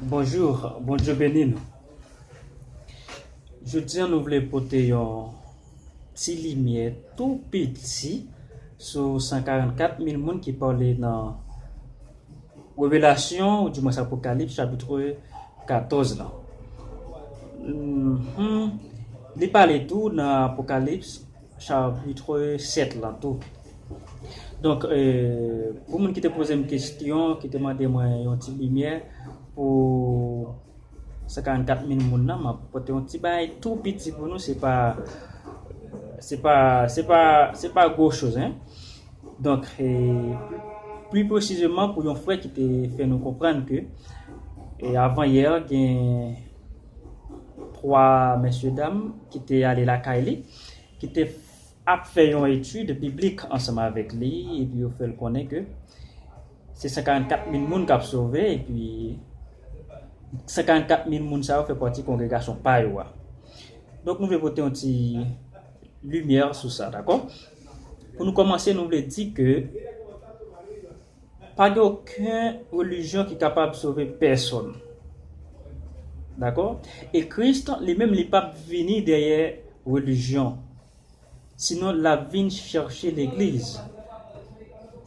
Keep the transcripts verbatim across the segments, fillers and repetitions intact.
Bonjou, Bondye beni nou. Jodi a nou vle pote yon ti limyè tou piti sou san karannkat mil moun ki pale nan Revelasyon, oudimwens Apokalips, chapit katòz la. Mhm. Li pale tou nan Apokalips, chapit sèt la tou. Donk, euh, pou moun ki te poze m kesyon, ki te mande mwen yon ti limyè pou san karannkat mil moun nan, m ap pote yon ti bagay tou piti pou nou, se pa, se pa, se pa, se pa gwo choz, hein. Donk, e, pli presizeman pou yon frè ki te fè nou konprann ke, e, avan yè, gen twa mesye dam ki te ale lakay li, ki te ap fè yon etid biblik ansanm avèk li, epi yo fè l konnen ke se san karannkat mil moun k ap sove, epi san karannkat mil moun sa yo fè pati kongregasyon pa yo a. Donk, nou vle pote yon ti limyè sou sa, dakò? Pou nou kòmanse, nou vle di ke pa gen okenn relijyon ki kapab sove pèsonn. Dakò? E Kris, li menm, li p ap vini dèyè relijyon. Sinon, l ap vin chèche legliz.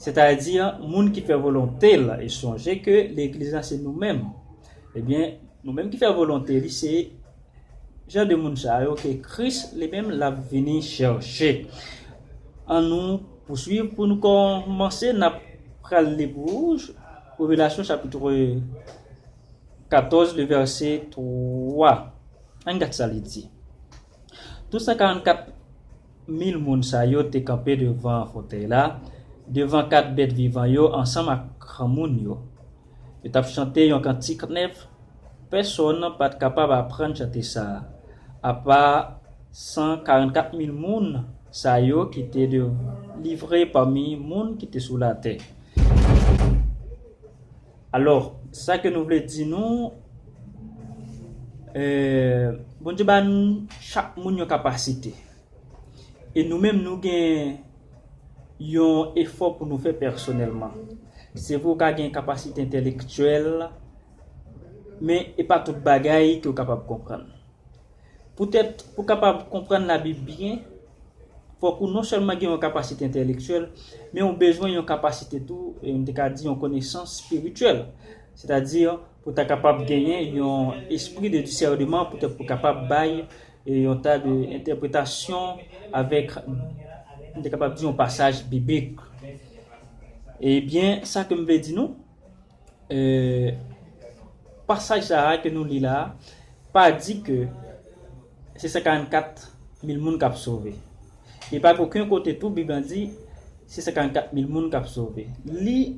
Sètadi, moun ki fè volonte l. E sonje ke legliz la se nou menm. Ebyen, nou menm ki fè volonte li, se jan de moun sa yo ke Kris li menm l ap vini chèche. An nou pouswiv pou nou kòmanse, n ap pral li pou ou, Revelasyon chapit katòz, le vèsè twa. Ann gad sa li di. Tout san karannkat mil moun sa yo te kanpe devan fotèy la, devan kat bèt vivan yo ansanm ak granmoun yo. Yo t ap chante yon kantik nèf. Pèsonn pa t kapab aprann chante sa a, apa san karannkat mil moun sa yo ki te delivre pami moun ki te sou latè. Alò, sa ke nou vle di nou, eh, Bondye ba nou chak moun yon kapasite. E nou menm, nou gen yon efò pou nou fè pèsonèlman. Se vre, ou ka gen kapasite entèlektyèl, men e pa tout bagay ke w kapab konprann. Poutèt, pou w kapab konprann Labib byen, fòk ou non sèlman gen yon kapasite entèlektyèl, men ou bezwen yon kapasite tou, e m te ka di yon konesans espirityèl. Sètadi, pou w ta kapab genyen yon espri de disèneman, poutèt pou w kapab bay, e, yon ta de entèpretasyon avèk, m te kapab di, yon pasaj biblik. Ebyen, sa ke m vle di nou, eh, pasaj sa a ke nou li la a, pa di ke se san karannkat mil moun k ap sove. E pa gen okenn kote tou Bib la di se san karannkat mil moun k ap sove. Li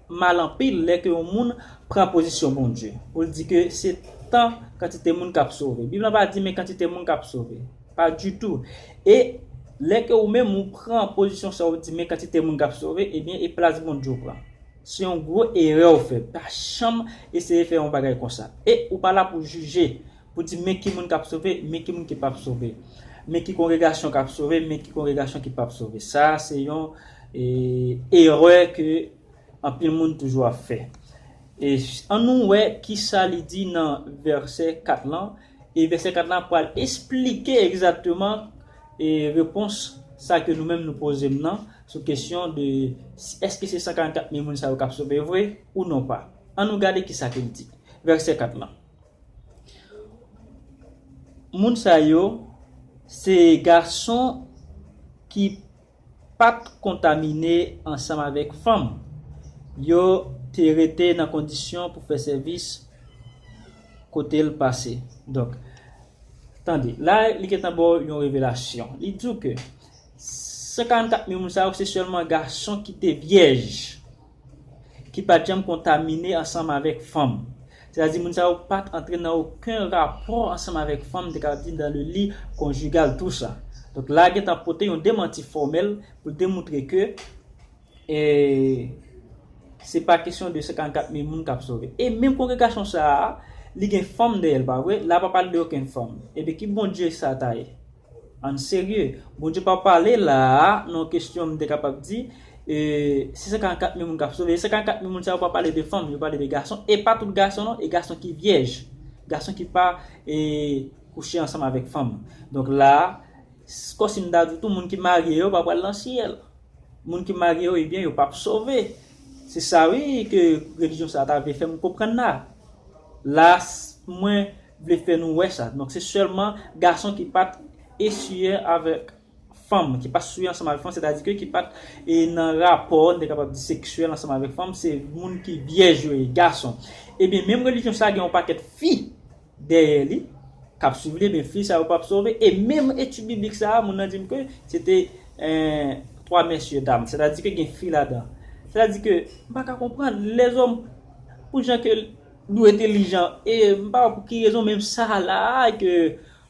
mal anpil lè ke yon moun pran pozisyon Bondye, pou l di ke se tan kantite moun k ap sove. Bib la pa di men kantite moun k ap sove. Pa ditou. E lè ke ou menm ou pran pozisyon sa, ou di men kantite moun k ap sove, ebyen, e plas Bondye ou pran. Se yon gwo erè w fè. Pa janm eseye fè yon bagay konsa. E ou pa la pou jije, pou di men ki moun k ap sove, men ki moun ki p ap sove. Men ki kongregasyon k ap sove, men ki kongregasyon ki p ap sove. Sa a se yon, e, erè ke anpil moun toujou ap fè. E ann nou wè kisa li di nan vèsè kat lan. E vèsè kat lan pral esplike egzakteman, e, repons sa ke nou menm nou poze m nan sou kesyon de si, èske se san karannkat mil moun sa yo k ap sove vre ou non pa. Ann nou gade kisa ke l di. Vèsè kat lan. Moun sa yo se gason ki pa t kontamine ansanm avèk fanm. Yo te rete nan kondisyon pou fè sèvis kote l pase. Donk, tande, la li gentan ba w yon revelasyon. Li di w ke san karannkat mil moun sa yo se sèlman gason ki te vyèj, ki pa t janm kontamine ansanm avèk fanm. Sètadi moun sa yo pa t antre nan okenn rapò ansanm avèk fanm, m te ka di dans le lit conjugal, tou sa. Donk la gentan pote yon demanti fòmèl pou l demontre ke, e, se pa kesyon de san karannkat mil moun k ap sove. E menm kongregasyon sa a, li gen fanm dèyè l, pa vre? La pa pale de okenn fanm. Ebyen, ki Bondye sa ta ye? Ann serye. Bondye pa pale la a nan kesyon, m te kapab di, E se san karannkat mil moun k ap sove. E san karannkat mil moun sa yo pa pale de fanm, yo pale de gason. E pa tout gason non, e gason ki vyèj. Gason ki pa e, kouche ansanm avèk fanm. Donk la, s- kòm si m ta di tou, moun ki marye yo pa pral nan syèl. Moun ki marye yo, ebyen, yo p ap sove. Se sa wi ke relijyon sa ta vle fè m konprann la. La, s- mwen vle fè nou wè sa. Donk se sèlman gason ki pa t esye avèk fanm, ki pa t swivi ansanm avèk fanm, sètadi ke ki pa t e nan rapò, n te kapab di seksyèl ansanm avèk fanm, se moun ki vyèj yo ye, gason. Ebyen, menm relijyon sa gen yon pakèt fi dèyè li, k ap swiv li, ebyen fi sa yo p ap sove. E menm etid biblik sa a, moun nan di m ke se te eh, twa mesye dam, sètadi ke gen fi ladan. Sètadi ke m pa ka konprann lèzòm, pou jan ke nou entèlijan, e m pa wè pou ki rezon menm sa la ke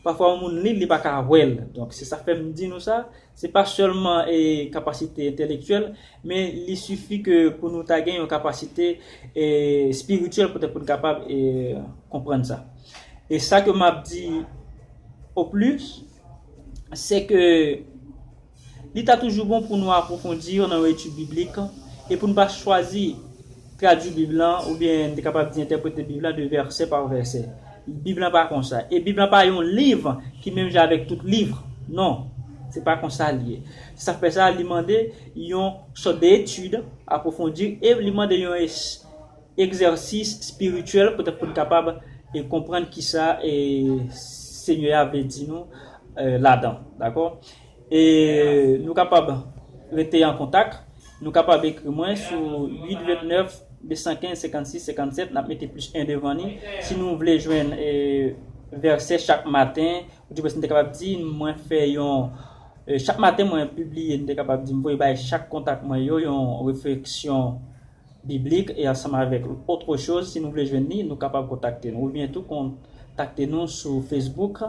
pafwa yon moun li, li pa ka wè l. Donk se sa fè m di nou sa, se pa sèlman e, kapasite entèlektyèl, men li sifi ke pou nou ta gen yon kapasite e, espirityèl poutèt pou n kapab e, konprann sa. E sa ke m ap di o plis, se ke li ta toujou bon pou nou apwofondi nan yon etid biblik e pou n pa chwazi tradui Bib lan oubyen n te kapab di entèprete Bib lan de vèsè pa vèsè. Bib lan pa konsa. E Bib lan pa yon liv ki menm jan avèk tout liv. Non, se pa konsa li ye. Se sa k fè sa, li mande yon sòt de etid apwofondi e li mande yon es- egzèsis espirityèl poutèt pou n kapab e, konprann kisa e, Senyè a vle di nou e, ladan, dakò? E nou kapab rete an kontak, nou kapab ekri mwen sou uit vennèf de san kenz senkannsis senkannsèt, n ap mete plis en devan li. Si nou vle jwenn e, vèsè chak maten, ou di si n te kapab di, mwen fè yon e, chak maten mwen pibliye, n te kapab di, m voye bay chak kontak mwen yo yon refleksyon biblik e ansanm avèk autre chose, si nou vle jwenn li, nou kapab kontakte nou. Oubyen tou kontakte nou sou Facebook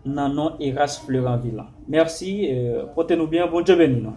nan non Eras Fleuranville. Mèsi, e, pote nou byen, Bondye beni nou.